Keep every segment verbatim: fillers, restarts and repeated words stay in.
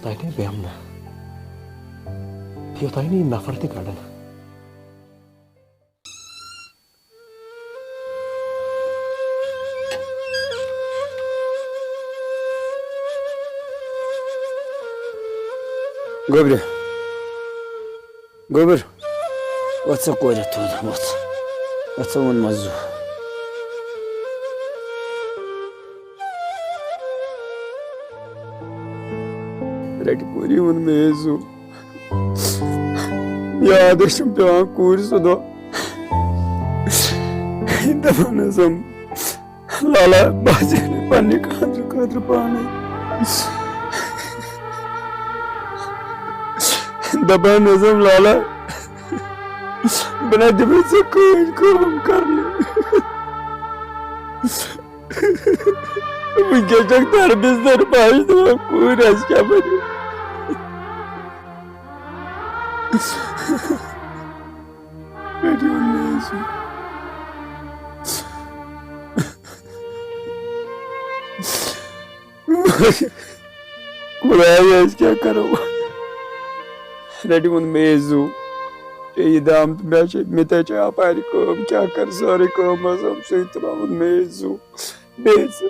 تتہِ بیٚہمہٕ نہٕ۔ یوٚتانۍ نہٕ یِم نفر تہِ کڑن۔ گوٚبرِ، گوٚبُر، وۄتھ سا کورِ تھوٚد، وۄتھ۔ وۄتھ سا ووٚن مَس زُو۔ رَٹہِ کورِ ووٚن مےٚ زُو۔ یاد ٲسِم پٮ۪وان کوٗرِ سُہ دۄہ۔ دَپان ٲسٕم، "لالا، بہٕ حظ یِمہٕ پننہِ خانٛدرٕ خٲطرٕ پانے۔" دَپان ٲسٕم، "لالا، بہٕ نہ دِمے ژےٚ کٕہٕنۍ کٲم کرنہٕ۔" وٕنکیٚس چھکھ در بستر، بہٕ حظ چھُس دَپان، کوٗرِ آسہِ کیٛاہ بَنہِ؟ خدایا، أسۍ کیٛاہ کرو؟ رَٹہِ ووٚن مےٚ زُو۔ ژےٚ یہِ دام تہٕ مےٚ چھِ، مےٚ تہِ چھِ اَپارِ کٲم، کیٛاہ کَرٕ، سٲرٕے کٲم ٲسٕم سُے تُلان، ووٚن مےٚ زُو۔ بیٚیہِ ژٕ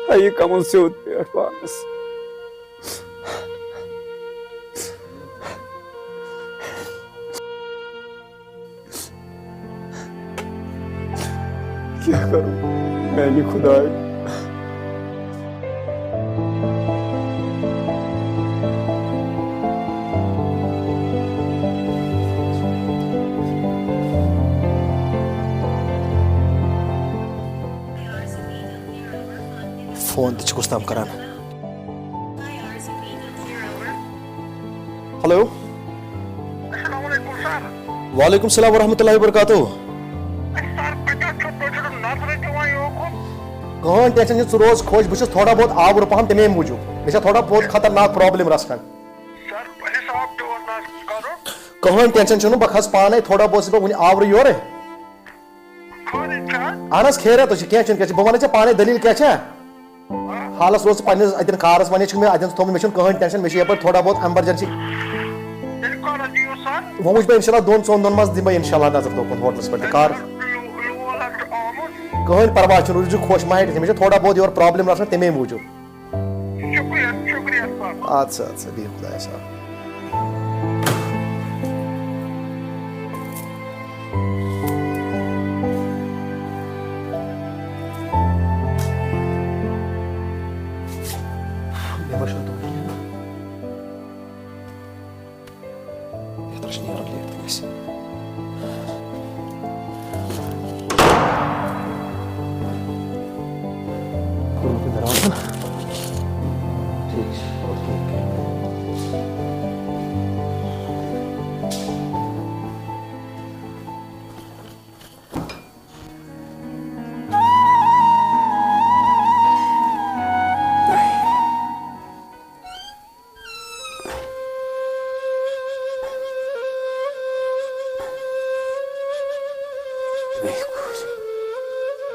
ہا یہِ کَمَل سیوٚد پٮ۪ٹھ پانَس۔ کیٛاہ کرو میانہِ خدایہِ؟ فون تہِ چھُ کُس تام کران۔ ہیلو۔ السلام علیکم سر۔ وعلیکم السلام ورحمۃ اللہ وبرکاتہ۔ اے سر، بہٕ کیٛاہ چھُس، تُہۍ چھِو نہٕ نظرٕے دِوان یوکُن۔ کٕہٕنۍ ٹینشن چھُنہٕ، ژٕ روز خۄش، بہٕ چھُس تھوڑا بہت آوُر پہم، تَمے موٗجوٗب۔ مےٚ چھےٚ تھوڑا بہت خطرناک پرابلم رژھ کھنٛڈ۔ سر، حساب تہِ اوس نہ کرُن۔ کٕہٕنۍ ٹینشن چھُنہٕ، بہٕ کھسہٕ پانے، تھوڑا بہت چھُس بہٕ وُنہِ آورٕ یورٕ۔ خٲرٕے چھا؟ اہن حظ، خیریت حظ چھِ، کینٛہہ چھُنہٕ، کینٛہہ چھُنہٕ۔ بہٕ وَنَے ژےٚ پانَے دٔلیٖل کیٛاہ چھےٚ۔ آ۔ حالَس روز ژٕ پنٛنِس اَتٮ۪ن کارَس، وَنے چھُکھ مےٚ اَتٮ۪ن تھوٚمُت، مےٚ چھُنہٕ کٕہٕنۍ ٹٮ۪نشَن، مےٚ چھِ یَپٲرۍ تھوڑا بہت ایمَرجَنسی۔ تیٚلہِ کَر حظ یِیِو سَر؟ وۄنۍ وٕچھ بہٕ اِنشاء اللہ دۄن ژۄن دۄہَن منٛز دِمہٕ بہٕ اِنشاء اللہ نظر توکُن ہوٹلَس پٮ۪ٹھ تہِ۔ کار۔ لو-، لول حظ چھُ آمُت۔ کٕہٕنۍ پَرواے چھُنہٕ، روٗزِو خۄش، مَہ ہیٚیِو ٹٮ۪نشَن، مےٚ چھِ تھوڑا بہت یورٕ پرابلم رَژھا تَمے موٗجوٗب۔ شُکریہ، شُکریہ سَر۔ اَدٕ سا، اَدٕ سا، بِہِو خۄدایَس حوالہٕ۔ مےٚ باسیٚو تِم کینٛہہ۔ یَتھ رَچھِ نیرُن لیٹ تہِ گژھِ۔ کوٚرمُت یہِ دروازٕ۔ ٹھیٖک چھُ۔ Okay, okay.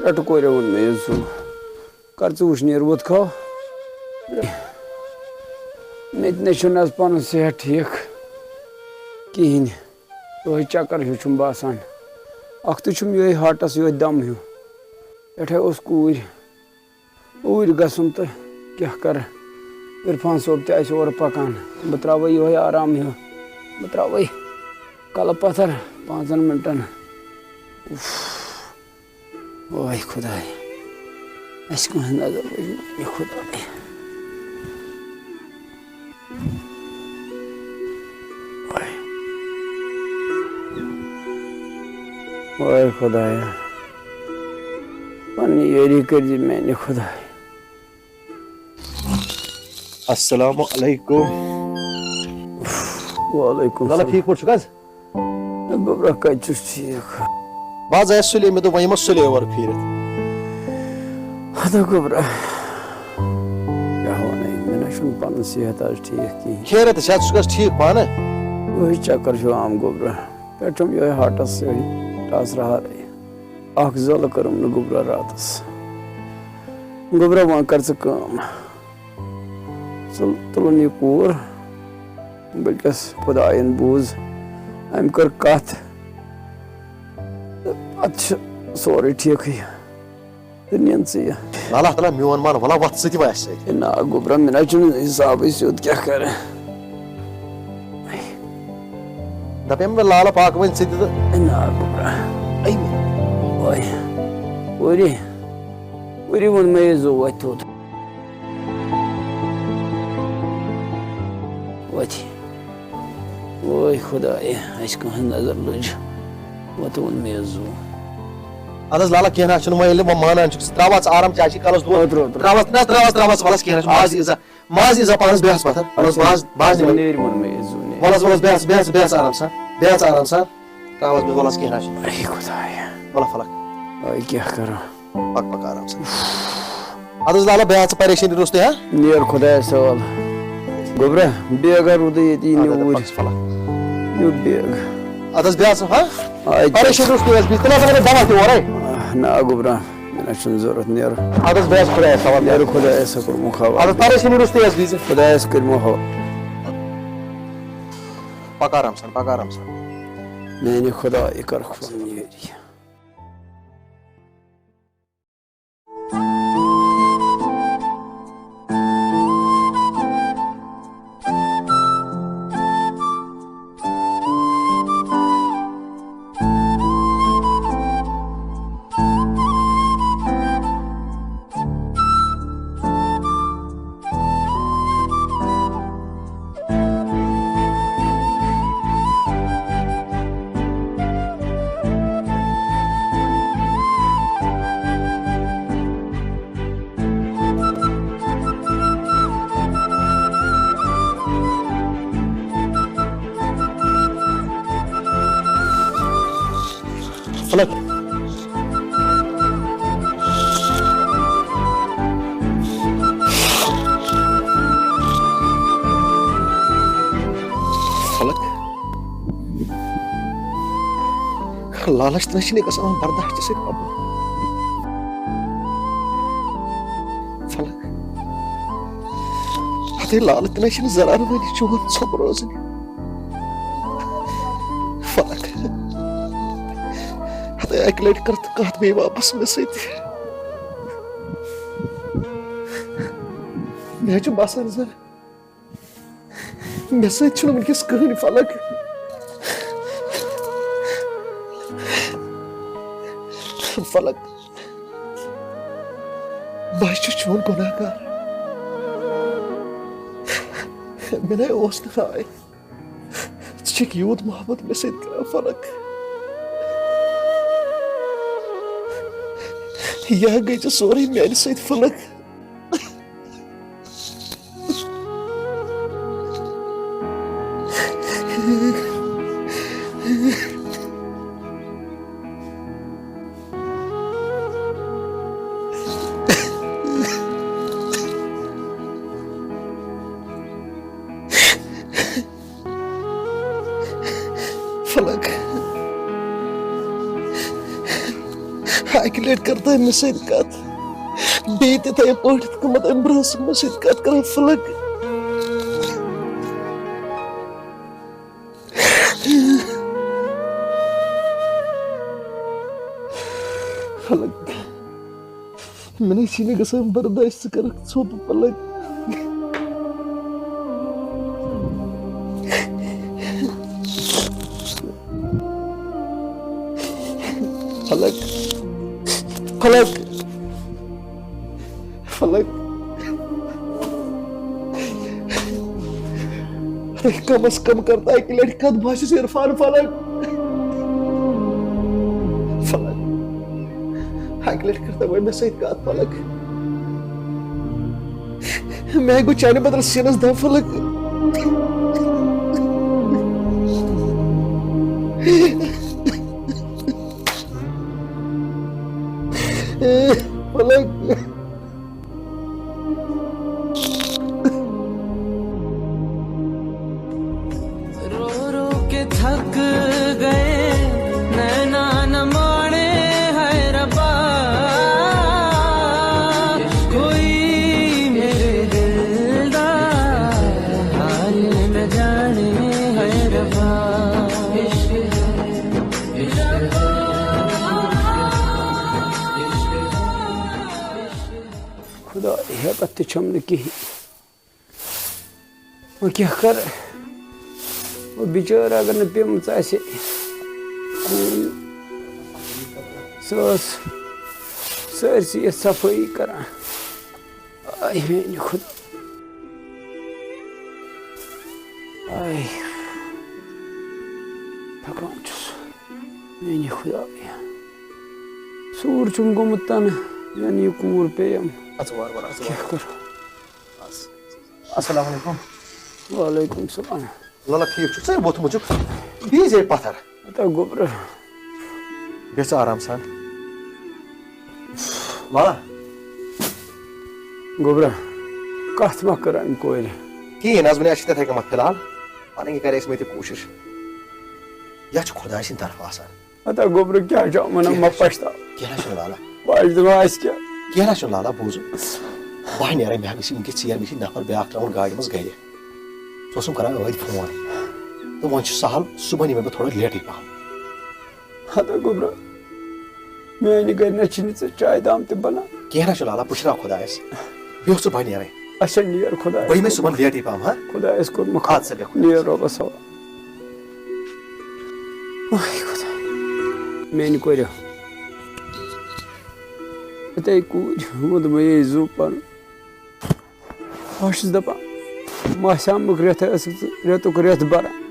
رٹہٕ کورِ ووٚن مےٚ یہِ زُو، کر ژٕ وٕچھ نیرٕ ووت کھو۔ مےٚ تہِ نَے چھُنہٕ آز پَنُن صحت ٹھیٖک کِہیٖنۍ۔ یِہوٚے چکر ہیوٗ چھُم باسان۔ اَکھتُے چھُم یِہوٚے ہاٹَس یِہوٚے دَم ہیوٗ۔ پٮ۪ٹھَے اوس کوٗرۍ۔ اوٗرۍ گژھُن تہٕ کیٛاہ کَرٕ؟ عرفان صٲب تہِ آسہِ اورٕ پَکان۔ بہٕ ترٛاوَے یِہوٚے آرام ہیوٗ۔ بہٕ ترٛاوَے کَلہٕ پَتھر پانٛژَن مِنٹَن۔ اُف۔ واے خۄداے۔ اَسہِ کانٛہہ نظر وٕچھِ نہٕ، یہِ خۄداے۔ واے۔ واے خۄدایا۔ پننہِ یٲری کٔرۍ زِ میانہِ خۄدایہِ۔ السلام علیکم۔ وعلیکم لالا، السلام۔ ٹھیٖک پٲٹھۍ چھُکھ حظ؟ ہے گوٚبرا، کتہِ چھُس ٹھیٖک؟ بہٕ حظ آیس سُلے، مےٚ دوٚپ وۄنۍ یِمو سُلے اورٕ پھیٖرِتھ۔ ہتو گوٚبرا، کیٛاہ ونے، مےٚ نہ چھُنہٕ پنُن صحت آز ٹھیٖک کِہیٖنۍ۔ خیرت، صحت چھُکھ حظ ٹھیٖک پانہٕ؟ وہی چکر چھُ عام گوٚبرا، پٮ۪ٹھ چھُم یِہوٚے ہاٹس سۭتۍ ٹس رہارٕے۔ اکھ زۄلہٕ کٔرٕم نہٕ گوٚبرا راتس۔ گوٚبرا، وۄنۍ کر ژٕ کٲم۔ تُل تُلُن یہِ کوٗر، بلکس خۄدایَن بوٗز، أمۍ کٔر کَتھ، تہٕ پَتہٕ چھُ سورُے ٹھیٖکھٕے۔ تہٕ نِن ژٕ یہِ۔ لالا تعالیٰ میون مان، وَلا وَتھ ژٕ تہِ وَسہِ سۭتۍ۔ ہے نا گوٚبرا، مےٚ نہ چھُنہٕ حِسابٕے سیوٚد، کیٛاہ کَرٕ؟ دَپے مےٚ لالا پاکہٕ وۄنۍ ژٕ تہِ تہٕ۔ ہے نا گوٚبرا۔ اَے مےٚ۔ وۄنۍ۔ پوٗری۔ پوٗری ووٚن مےٚ یہِ زُو وۄتھِ تھوٚد۔ وۄتھِ۔ وٲے خۄدایہِ، اَسہِ کانٛہہ نظر لٔج۔ وۄتھ ووٚن مےٚ یہِ زُو۔ اَدٕ حظ لالا، کینٛہہ نہ حظ چھُنہٕ، وۄنۍ ییٚلہِ وۄنۍ مانان چھُکھ ژٕ، ترٛاوَتھ ژٕ آرام، چاچی کَلَس دود۔ اوترٕ، اوترٕ۔ ترٛاوَتھ، نہ، ترٛاوَتھ، ترٛاوَتھ، وَلَس کینٛہہ نہ چھُنہٕ، ماز ییٖژاہ، ماز ییٖژاہ پانَس بیٚہَس پَتھَر، وَلَس ماز، ماز نِمَے۔ نیرِ ووٚن مےٚ یہِ زُو، نیرِ۔ وَلَس، وَلَس، بیٚہَس، بیٚہَس، بیٚہَس آرام سان، بیٚہَس آرام سان، ترٛاوَتھ بیٚہہ، وَلَس کینٛہہ نہ چھُنہٕ۔ اے خۄدایہ۔ وَلہٕ فَلَک۔ وۄنۍ کیٛاہ کَرو؟ پَک، پَک آرام سان۔ اَدٕ حظ لالا، بیٚہہ ژٕ پریشٲنی روٚستُے، ہا؟ نیر خۄدایَس حوالہٕ۔ گوٚبرا، بیگ ہا روٗدُے ییٚتی، اَدٕ، نِو اَدٕ، اوٗرۍ۔ پَکھ ژٕ فَلَک۔ نیوٗ بیگ۔ اَدٕ حظ، بیٚہہ ژٕ، ہا؟ آے پریشٲنی روٚستُے حظ، بِہِو، تیٚلہِ ہسا وَنو دَوا تہِ اورَے۔ آہ، نا گوٚبرا، مےٚ نہ چھُنہٕ ضوٚرَتھ نیرُن۔ اَدٕ حظ، بیٚہہ ژٕ خۄدایَس حوالہٕ۔ نیرٕ خۄدایَس حوالہٕ، کَرُن خبر۔ اَدٕ حظ، پریشٲنی روٚستُے حظ بِہِو ژٕ۔ خۄدایَس کٔرِمو حوالہٕ۔ پَک آرام سان، پَک آرام سان۔ میٛانہِ خۄدایہِ، کَرُکھ فون یٲری۔ فلک۔ فلک۔ لالچ تہِ نہ چھِنہٕ گژھان برداشت ژےٚ سۭتۍ قبول۔ فلک۔ ہتے لالہٕ تہِ نہ چھِنہٕ زرار وٲلۍ چون ژھۄپہٕ روزٕنۍ۔ فلک۔ ہتے اَکہِ لٹہِ کر تہٕ کتھ بیٚیہِ واپس مےٚ سۭتۍ۔ مےٚ چھُ باسان زن مےٚ سۭتۍ چھُنہٕ وٕنکیٚس کٕہٕنۍ فلک۔ فلک، بہٕ چھُس چون گۄناہ گار۔ مےٚ نَے اوس نہٕ ہاے۔ ژٕ چھَکھ یوٗت محبت مےٚ سۭتۍ کران فلک۔ یا گٔے ژےٚ سورُے میانہِ سۭتۍ فلک۔ فلک، اَکہِ لٹہِ کر تہٕ أمِس سۭتۍ کتھ۔ بیٚیہِ تِتھے پٲٹھۍ یِتھ کٔنۍ أمۍ برونٛہہ ٲسٕکھ مےٚ سۭتۍ کتھ کران، فلک۔ فلک۔ مےٚ نَے چھِنہٕ گژھان برداش، ژٕ کَرَکھ ژھوٚپ پَلَگ۔ پَلَگ۔ پَلَگ۔ پَلَگ۔ ارے کم از کم کر تہٕ اکہِ لٹہِ کتھ، بہٕ ہا چھُس عرفان فلک۔ فلک۔ اکہِ لٹہِ کر تہٕ وۄنۍ مےٚ سۭتۍ کتھ فلک۔ مےٚ ہا گوٚو چانہِ بدلہٕ سینس دم فلک۔ فلک۔ रो रो के थक गए नैना नमाने, हाय रब्बा। कोई मेरे दिल दा ہٮ۪کتھ تہِ چھَم نہٕ کِہیٖنۍ۔ وۄنۍ کیٛاہ کَرٕ؟ وۄنۍ بِچٲر اگر نہٕ پیٚمٕژ آسہِ ہے کوٗر، سۄ ٲس سٲرسٕے یَتھ صفٲیی کَران۔ آے میٛانہِ خۄدا۔ آے۔ تھکان چھُس۔ میٛانہِ خۄدایا۔ سوٗر چھُم گوٚمُت تَنہٕ، یَنہٕ یہِ کوٗر پیٚیَم۔ اَژٕ وارٕ وارٕ، اَژٕ وارٕ۔ کیٛاہ کَرٕ؟ اَس-، السلام علیکُم۔ وعلیکُم السلام۔ لالا، ٹھیٖک چھُکھ؟ ژٕ ہے ووٚتھمُت چھُکھ۔ بیٚیہِ زے پَتھر۔ ہتا گوٚبرا۔ بیٚہہ ژٕ آرام سان۔ لالا۔ گوٚبرا، کَتھ ما کٔر اَمہِ کورِ؟ کِہیٖنۍ نہٕ حظ، وۄنۍ اَسہِ چھِ تِتھَے کٔنۍ فِلحال۔ پَنٕنۍ یہِ کَرِ اَسہِ مےٚ تہِ کوٗشِش۔ یَتھ چھُ خۄداے سٕنٛدِ طرفہٕ آسان۔ ہتا گوٚبرا، کیٛاہ چھُ وَنان؟ کیٛاہ مہ نہ چھُ؟ پَشتاو۔ کیٛاہ نہ چھُنہٕ لالا۔ بہٕ اَسہِ دِمہٕ اَسہِ کیٛاہ؟ کیٛاہ نہ چھُنہٕ لالا، بوٗزُو۔ بہٕ ہا نیرَے، مےٚ ہا گٔژھِ وٕنکٮ۪س ژیر، مےٚ چھِ نفر بیٛاکھ ترٛاوُن گاڑِ منٛز گَرِ۔ سُہ اوسُم کَران أتھۍ فون۔ تہٕ وۄنۍ چھُ سہل، صُبحن یِمَے بہٕ تھوڑا لیٹٕے پَہَم۔ ہتا گوٚبرا، میٛانہِ گَرِ نہ چھِنہٕ ژےٚ چایہِ دام تہِ بَنان۔ کینٛہہ نہ چھُ لالا، بہٕ چھُس خۄدایَس۔ بیٚہہ ژٕ، بہٕ ہا نیرَے۔ اچھا، نیر خۄدایَس۔ بہٕ یِمَے صُبحن لیٹٕے پَہَم، ہا؟ خۄدایَس کوٚرمُت اَدٕ سا، بیٚہہ خۄدایَس۔ نیر رۄبَس حوالہٕ۔ آے خۄداے۔ میٛانہِ کورِ۔ اَتے کوٗرۍ ووٚن مےٚ یے زُو پَنُن۔ بہٕ چھُس دَپان، ماسہِ آمُک رٮ۪تھ ٲسٕکھ ژٕ رٮ۪تُک رٮ۪تھ بَران۔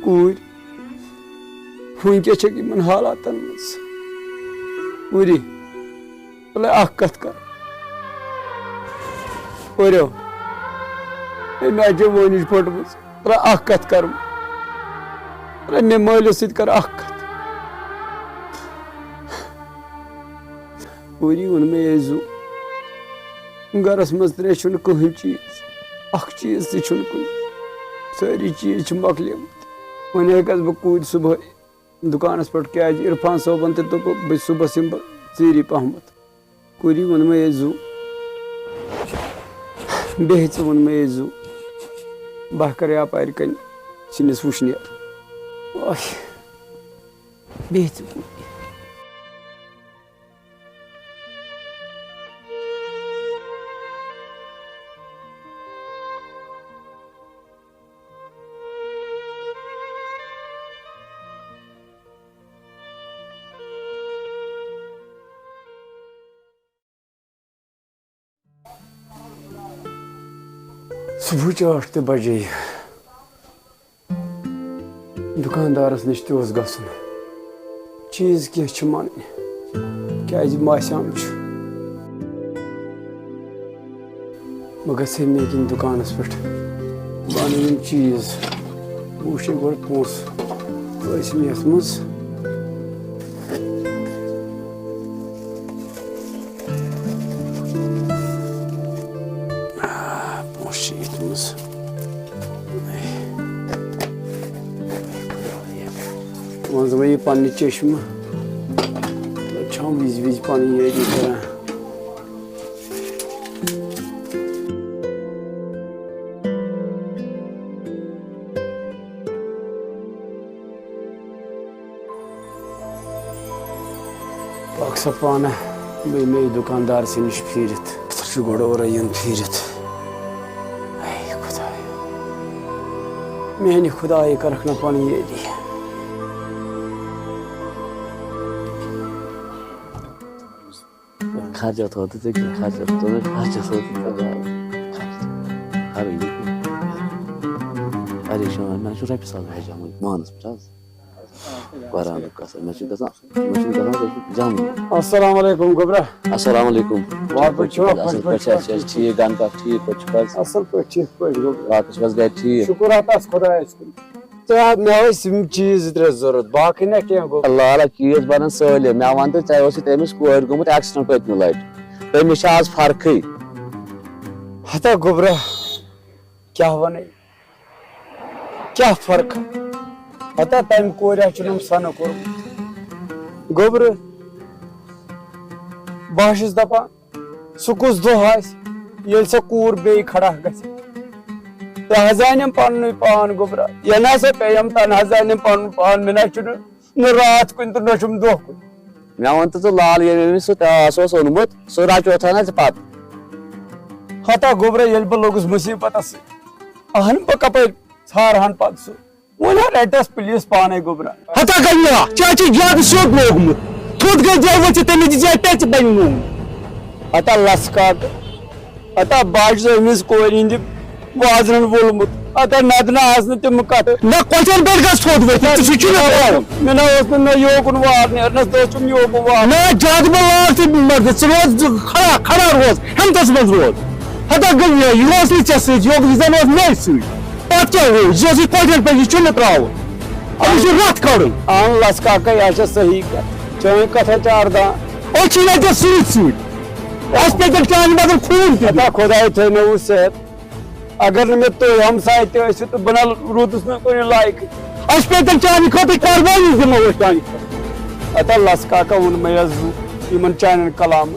کوٗرۍ، وٕنکٮ۪س چھَکھ یِمَن حالاتَن منٛز۔ کوٗری، وَلہٕ اَکھ کَتھ کَر۔ کوریو، ہے، مےٚ چھِ وٲنِج پھٔٹمٕژ۔ وَلہٕ اَکھ کَتھ کَر۔ وَلہٕ مےٚ مٲلِس سۭتۍ کَر اَکھ کَتھ۔ کوٗری ووٚن مےٚ، یے زُو، گَرَس منٛز ترٛےٚ چھُنہٕ کٕہٕنۍ چیٖز، اَکھ چیٖز تہِ چھُنہٕ کُنہِ، سٲری چیٖز چھِ مۄکلیمٕتۍ۔ وۄنۍ ہٮ۪کَس بہٕ کوٗرِ صُبحٲے دُکانَس پٮ۪ٹھ، کیٛازِ عرفان صٲبَن تہِ دوٚپُکھ، بہٕ صُبحَس یِمہٕ بہٕ ژیٖری پَہمَتھ۔ کوٗری ووٚن مےٚ، یے زُو، بیٚہہ ژٕ، ووٚن مےٚ، یے زُو، بہٕ ہا کَرٕ یَپارِ کَنہِ سِنِس وٕشنیر۔ اوے، بیٚہہ ژٕ۔ صبحٕچ ٲٹھ تہِ بجے۔ دُکاندارَس نِش تہِ اوس گژھُن۔ چیٖز کینٛہہ چھِ مَنٕنۍ، کیٛازِ ماسیام چھُ۔ بہٕ گژھٕ ہے مےٚ کِنۍ دُکانَس پٮ۪ٹھ، بہٕ اَنہٕ یِم چیٖز۔ بہٕ وٕچھٕ گۄڈٕ پونٛسہٕ ٲسۍ مےٚ یَتھ منٛز۔ آ، پونٛسہٕ چھِ یَتھ منٛز۔ منٛزٕ وۄنۍ یہِ پننہِ چشمہٕ، تہٕ چھَم وِزِ وِزِ پنٕنۍ یٲری کران۔ پاک سا پانہٕ بیٚیہِ مےٚ دُکاندار سٕے نِش پھیٖرِتھ۔ پتھر چھُ گۄڈٕ اورَے یُن پھیٖرِتھ۔ اے خۄدایا، میٛانہِ خۄدایہِ کَرَکھ نہ پَنٕنۍ یٲری۔ خرچہ تھوٚو تہٕ ژےٚ کیٛاہ خرچہ تھوٚو؟ خرچہ تھوٚو تہٕ ژےٚ کیٛاہ؟ خرچہ۔ خرٕچ۔ پریشان، مےٚ چھُ رۄپیہِ ساس بچیمٕتۍ پانَس پٮ۪ٹھ حظ۔ قرآنُک قسم، مےٚ چھُ گژھان، مےٚ چھُنہٕ گژھان رۄپیہِ جمع۔ السلام علیکم گوٚبرا۔ السلام علیکم۔ وارٕ پٲٹھۍ چھِوا؟ اَصٕل پٲٹھۍ چھا؟ صحت ٹھیٖک، گَرٕ پٮ۪ٹھ ٹھیٖک پٲٹھۍ چھُکھ حظ؟ اَصٕل پٲٹھۍ، ٹھیٖک پٲٹھۍ گوٚبرا۔ باقٕے چھِو حظ گَرِ ٹھیٖک؟ شُکُر ہَتَس خۄدایَس کُن۔ تہٕ مےٚ ٲسۍ یِم چیٖز زٕ ترٛےٚ ضوٚرَتھ، باقٕے نہ کینٛہہ گوٚبرا۔ لالا، چیٖز بَنَن سٲلِم۔ مےٚ وَن تہٕ، ژےٚ اوسُے تٔمِس کورِ گوٚمُت accident پٔتمہِ لَٹہِ، تٔمِس چھِ آز فرقٕے۔ ہَتا گوٚبرا، کیٛاہ وَنَے؟ کیٛاہ فرق؟ ہتا تَمہِ کورِ ہا چھُنہٕ سَنہٕ کوٚرمُت۔ گوٚبرٕ، بہٕ ہا چھُس دَپان، سُہ کُس دۄہ آسہِ، ییٚلہِ سۄ کوٗر بیٚیہِ کھڑا گژھِ؟ یہِ حظ زانٮ۪م پَننُے پان گوٚبرا۔ یہِ نہ سا پیٚیَم تَنہٕ حظ زانٮ۪م پَنُن پان۔ مےٚ نہ چھُنہٕ نہ راتھ کُنہِ تہٕ نہ چھُم دۄہ کُنہِ۔ مےٚ وَن تہٕ ژٕ لال، ییٚمۍ أمِس سُہ ٹاس اوس اوٚنمُت، سُہ رَچوتھا نہ ژٕ پَتہٕ؟ پتہ گوٚبرا، ییٚلہِ بہٕ لوٚگُس مُصیبتس سۭتۍ، اہن، بہٕ کپٲرۍ ژھارہن پتہٕ سُہ؟ وۄنۍ ہا رٹس پلیز پانے گوٚبرا۔ ہتا گنیا، ژےٚ چھُے زیادٕ سیوٚد لوگمُت۔ تھوٚد گژھِ جاے ؤتھِتھ، تٔمِس دِ جاے پیٚژِ بنہِ نوٗن۔ ہتا لسہٕ کاکہٕ، ہتا بہٕ چھُس أمِس کورِ ہِنٛدِ وازرَن وولمُت۔ ہتا نتہٕ نہ آسہٕ نہٕ تِم کتھٕ۔ نہ، کۄٹھٮ۪ن پٮ۪ٹھ گژھ تھوٚد ؤتھِتھ، ژٕ چھُکھ نہٕ ترٛاوُن۔ مےٚ نہ اوس نہٕ نہ یوکُن وار نیرنس، نہ اوسُم یوکُن وار۔ نہ، زیادٕ مہ لاگ ژٕ مردٕ، ژٕ روز کھڑا، کھڑا روز، ہمتس منٛز روز۔ ہتا گٔے یہِ، یہِ اوس نہٕ ژےٚ سۭتۍ، یہِ اوس، یہِ زن اوس مےٚ سۭتۍ۔ پتہٕ کیٛاہ گوٚو؟ یہِ اوس یہِ کۄٹھٮ۪ن پٮ۪ٹھ، یہِ چھُنہٕ ترٛاوُن۔ أمِس چھُ رتھ کڑُن۔ اہن لس کاکے، یہِ چھےٚ صحیح کتھ۔ چٲنۍ کتھ چھےٚ اردان۔ أسۍ چھِنہٕ ژےٚ سۭتۍ سۭتۍ۔ اَسہِ پیٚتن چانہِ بدل خوٗن تہِ دیُن۔ ہتا خداے تھٲینو صحت۔ اگر نہٕ مےٚ تُہۍ ہمساے تہِ ٲسِو تہٕ بہٕ نہ روٗدُس نہٕ کُنہِ لایقٕے۔ اَسہِ پیٚتن چانہِ خٲطرٕ قربٲنی دِمو أسۍ چانہِ خٲطرٕ۔ ہتا لس کاکا ووٚن مےٚ حظ یِمن چانٮ۪ن کلامن۔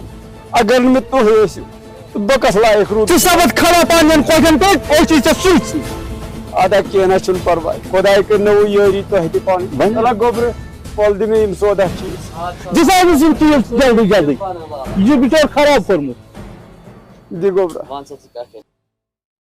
اگر نہٕ مےٚ تُہۍ ٲسِو، تہٕ بہٕ کَس لایق روٗد؟ ژٕ سبد کھڑا پننٮ۪ن کۄٹھٮ۪ن پٮ۪ٹھ، أسۍ چھِ ژےٚ سۭتۍ سۭتۍ۔ ادا کینٛہہ نہ چھُنہٕ پرواے، خۄداے کٔرِنو یٲری تۄہہِ تہِ پانہٕ۔ وۄنۍ؟ چلو گوٚبرٕ، وَلہٕ دِ مےٚ یِم سودا چیٖز۔ دِ سا أمِس یِم چیٖز جلدی جلدی۔ یہِ بِچور خراب کوٚرمُت۔ دِ گوٚبرا۔ وَن سا ژٕ کیٛاہ کَرٕ۔